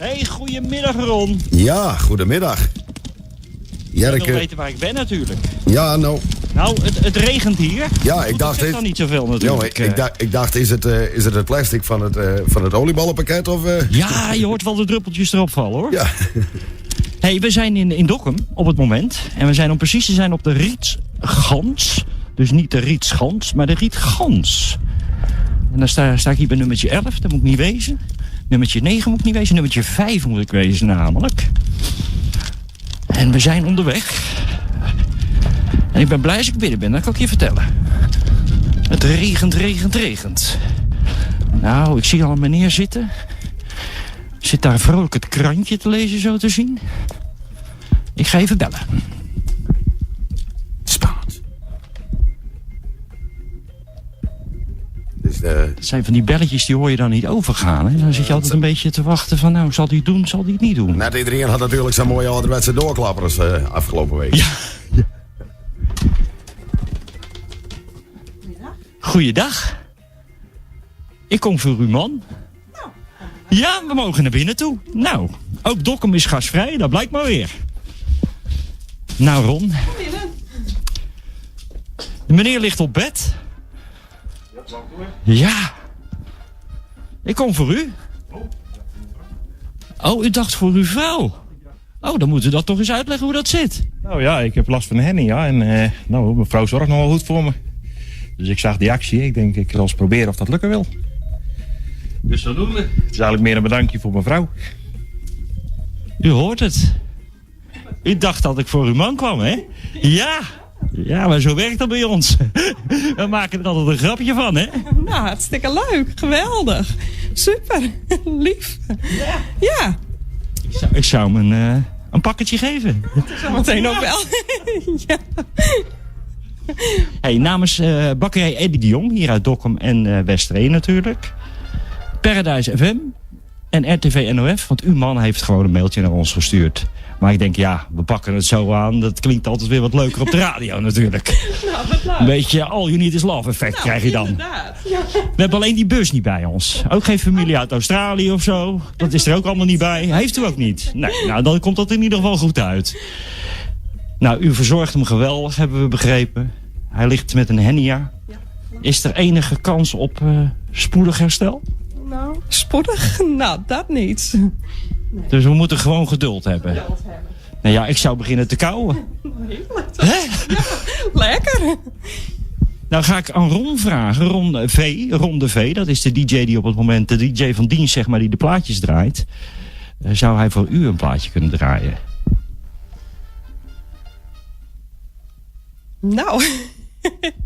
Hey, goedemiddag Ron. Ja, goedemiddag. Je wil weten waar ik ben natuurlijk. Ja, nou. Nou, het regent hier. Ja, ik dacht... Het is dan niet zoveel natuurlijk. Jongen, ik dacht, is het het plastic van het oliebollenpakket? Of? Ja, je hoort wel de druppeltjes erop vallen hoor. Ja. Hey, we zijn in Dokkum op het moment. En we zijn om precies te zijn op de Rietgans. Dus niet de Rietschans, maar de Rietgans. En dan sta ik hier bij nummertje 11, dat moet ik niet wezen. Nummertje 9 moet ik niet wezen, nummertje 5 moet ik wezen namelijk. En we zijn onderweg. En ik ben blij als ik binnen ben, dat kan ik je vertellen. Het regent, regent, regent. Nou, ik zie al een meneer zitten. Zit daar vrolijk het krantje te lezen, zo te zien. Ik ga even bellen. Spannend. Dus Dat zijn van die belletjes die hoor je dan niet overgaan. Hè? Dan zit je altijd een beetje te wachten van, nou, zal die het doen, zal die het niet doen? Net iedereen had natuurlijk zo'n mooie ouderwetse doorklappers afgelopen week. Ja. Goeiedag. Ik kom voor uw man. Ja, we mogen naar binnen toe. Nou, ook Dokkum is gasvrij, dat blijkt maar weer. Nou, Ron. Kom binnen. De meneer ligt op bed. Ja. Ik kom voor u. Oh, u dacht voor uw vrouw. Oh, dan moeten we dat toch eens uitleggen hoe dat zit. Nou ja, ik heb last van een hernia en mijn vrouw zorgt nog wel goed voor me. Dus ik zag die actie. Ik denk, ik zal eens proberen of dat lukken wil. Dus dat doen we. Het is eigenlijk meer een bedankje voor mijn vrouw. U hoort het. U dacht dat ik voor uw man kwam, hè? Ja. Ja, maar zo werkt dat bij ons. We maken er altijd een grapje van, hè? Nou, hartstikke leuk. Geweldig. Super. Lief. Ja. Ja. Ik zou hem een pakketje geven. Zometeen ook wel. Ja. Hey, namens bakkerij Eddy de Jong, hier uit Dokkum en Westereen natuurlijk. Paradise FM en RTV NOF, want uw man heeft gewoon een mailtje naar ons gestuurd. Maar ik denk, ja, we pakken het zo aan. Dat klinkt altijd weer wat leuker op de radio natuurlijk. Nou, wat leuk. Een beetje all you need is love effect krijg je dan. Inderdaad. Ja. We hebben alleen die bus niet bij ons. Ook geen familie uit Australië of zo. Dat is er ook allemaal niet bij. Heeft u ook niet? Nee, nou, dan komt dat in ieder geval goed uit. Nou, u verzorgt hem geweldig, hebben we begrepen. Hij ligt met een hernia. Ja. Is er enige kans op spoedig herstel? Nou, spoedig? Nou, dat niet. Nee. Dus we moeten gewoon geduld hebben. Geduld hebben. Nou ja, ik zou beginnen te kauwen. Heerlijk toch? Hè? Ja, lekker. Nou ga ik aan Ron vragen. Ron V, Ron de V, dat is de DJ die op het moment, de DJ van dienst, zeg maar, die de plaatjes draait. Zou hij voor u een plaatje kunnen draaien? Nou,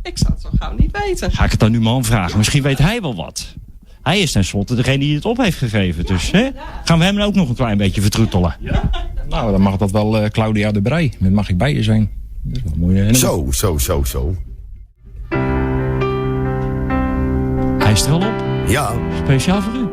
ik zou het zo gauw niet weten. Ga ik het aan uw man vragen? Misschien weet hij wel wat. Hij is tenslotte degene die het op heeft gegeven. Dus hè? Gaan we hem ook nog een klein beetje vertroetelen? Ja. Nou, dan mag dat wel Claudia de Breij. Met Mag ik bij je zijn. Dat is wel mooi, hè? Zo, zo, zo, zo. Hij is er al op. Ja. Speciaal voor u.